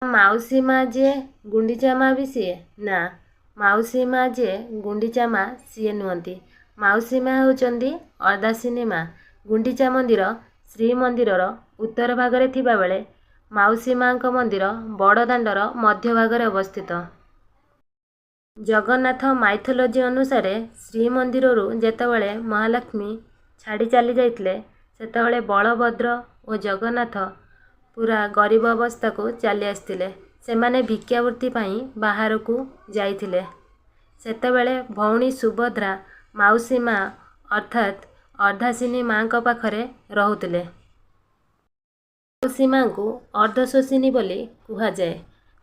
ମାଉସୀ ମା ଯିଏ, ଗୁଣ୍ଡିଚା ମା ବି ସିଏ? ନା, ମାଉସୀ ମା ଯିଏ, ଗୁଣ୍ଡିଚା ମା ସିଏ ନୁହନ୍ତି। ମାଉସୀ ମା ହେଉଛନ୍ତି ଅର୍ଦ୍ଧାଶିନୀ ମା। ଗୁଣ୍ଡିଚା ମନ୍ଦିର ଶ୍ରୀମନ୍ଦିରର ଉତ୍ତର ଭାଗରେ ଥିବାବେଳେ ମାଉସୀ ମାଙ୍କ ମନ୍ଦିର ବଡ଼ଦାଣ୍ଡର ମଧ୍ୟଭାଗରେ ଅବସ୍ଥିତ। ଜଗନ୍ନାଥ ମାଇଥୋଲୋଜି ଅନୁସାରେ ଶ୍ରୀମନ୍ଦିରରୁ ଯେତେବେଳେ ମହାଲକ୍ଷ୍ମୀ ଛାଡ଼ି ଚାଲି ଯାଇଥିଲେ, ସେତେବେଳେ ବଳଭଦ୍ର ଓ ଜଗନ୍ନାଥ ପୁରା ଗରିବ ଅବସ୍ଥାକୁ ଚାଲି ଆସିଥିଲେ। ସେମାନେ ଭିକ୍ଷାବୃତ୍ତି ପାଇଁ ବାହାରକୁ ଯାଇଥିଲେ। ସେତେବେଳେ ଭଉଣୀ ସୁଭଦ୍ରା ମାଉସୀ ମା ଅର୍ଥାତ୍ ଅର୍ଦ୍ଧାଶିନୀ ମାଙ୍କ ପାଖରେ ରହୁଥିଲେ। ମାଉସୀ ମାଙ୍କୁ ଅର୍ଦ୍ଧଶୋଷିନୀ ବୋଲି କୁହାଯାଏ।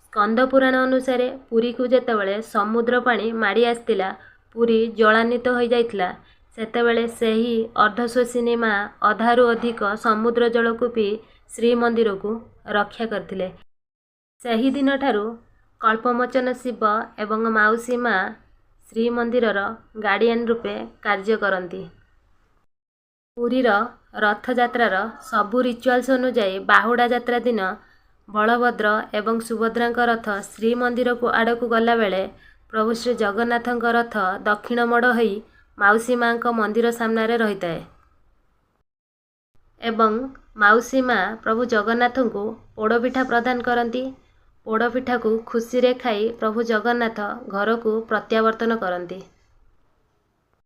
ସ୍କନ୍ଦ ପୁରାଣ ଅନୁସାରେ ପୁରୀକୁ ଯେତେବେଳେ ସମୁଦ୍ର ପାଣି ମାଡ଼ି ଆସିଥିଲା, ପୁରୀ ଜଳାନ୍ୱିତ ହୋଇଯାଇଥିଲା, ସେତେବେଳେ ସେହି ଅର୍ଦ୍ଧଶୋଷିନୀ ମା ଅଧାରୁ ଅଧିକ ସମୁଦ୍ର ଜଳକୁ ପିଇ ଶ୍ରୀମନ୍ଦିରକୁ ରକ୍ଷା କରିଥିଲେ। ସେହିଦିନଠାରୁ କଳ୍ପମୋଚନ ଶିବ ଏବଂ ମାଉସୀ ମା ଶ୍ରୀମନ୍ଦିରର ଗାର୍ଡ଼ିଆନ୍ ରୂପେ କାର୍ଯ୍ୟ କରନ୍ତି। ପୁରୀର ରଥଯାତ୍ରାର ସବୁ ରିଚୁଆଲ୍ସ ଅନୁଯାୟୀ ବାହୁଡ଼ା ଯାତ୍ରା ଦିନ ବଳଭଦ୍ର ଏବଂ ସୁଭଦ୍ରାଙ୍କ ରଥ ଶ୍ରୀମନ୍ଦିରକୁ ଆଡ଼କୁ ଗଲାବେଳେ ପ୍ରଭୁ ଶ୍ରୀ ଜଗନ୍ନାଥଙ୍କ ରଥ ଦକ୍ଷିଣ ମୋଡ଼ ହୋଇ ମାଉସୀ ମାଙ୍କ ମନ୍ଦିର ସାମ୍ନାରେ ରହିଥାଏ ଏବଂ ମାଉସୀ ମା ପ୍ରଭୁ ଜଗନ୍ନାଥଙ୍କୁ ପୋଡ଼ପିଠା ପ୍ରଦାନ କରନ୍ତି। ପୋଡ଼ପିଠାକୁ ଖୁସିରେ ଖାଇ ପ୍ରଭୁ ଜଗନ୍ନାଥ ଘରକୁ ପ୍ରତ୍ୟାବର୍ତ୍ତନ କରନ୍ତି।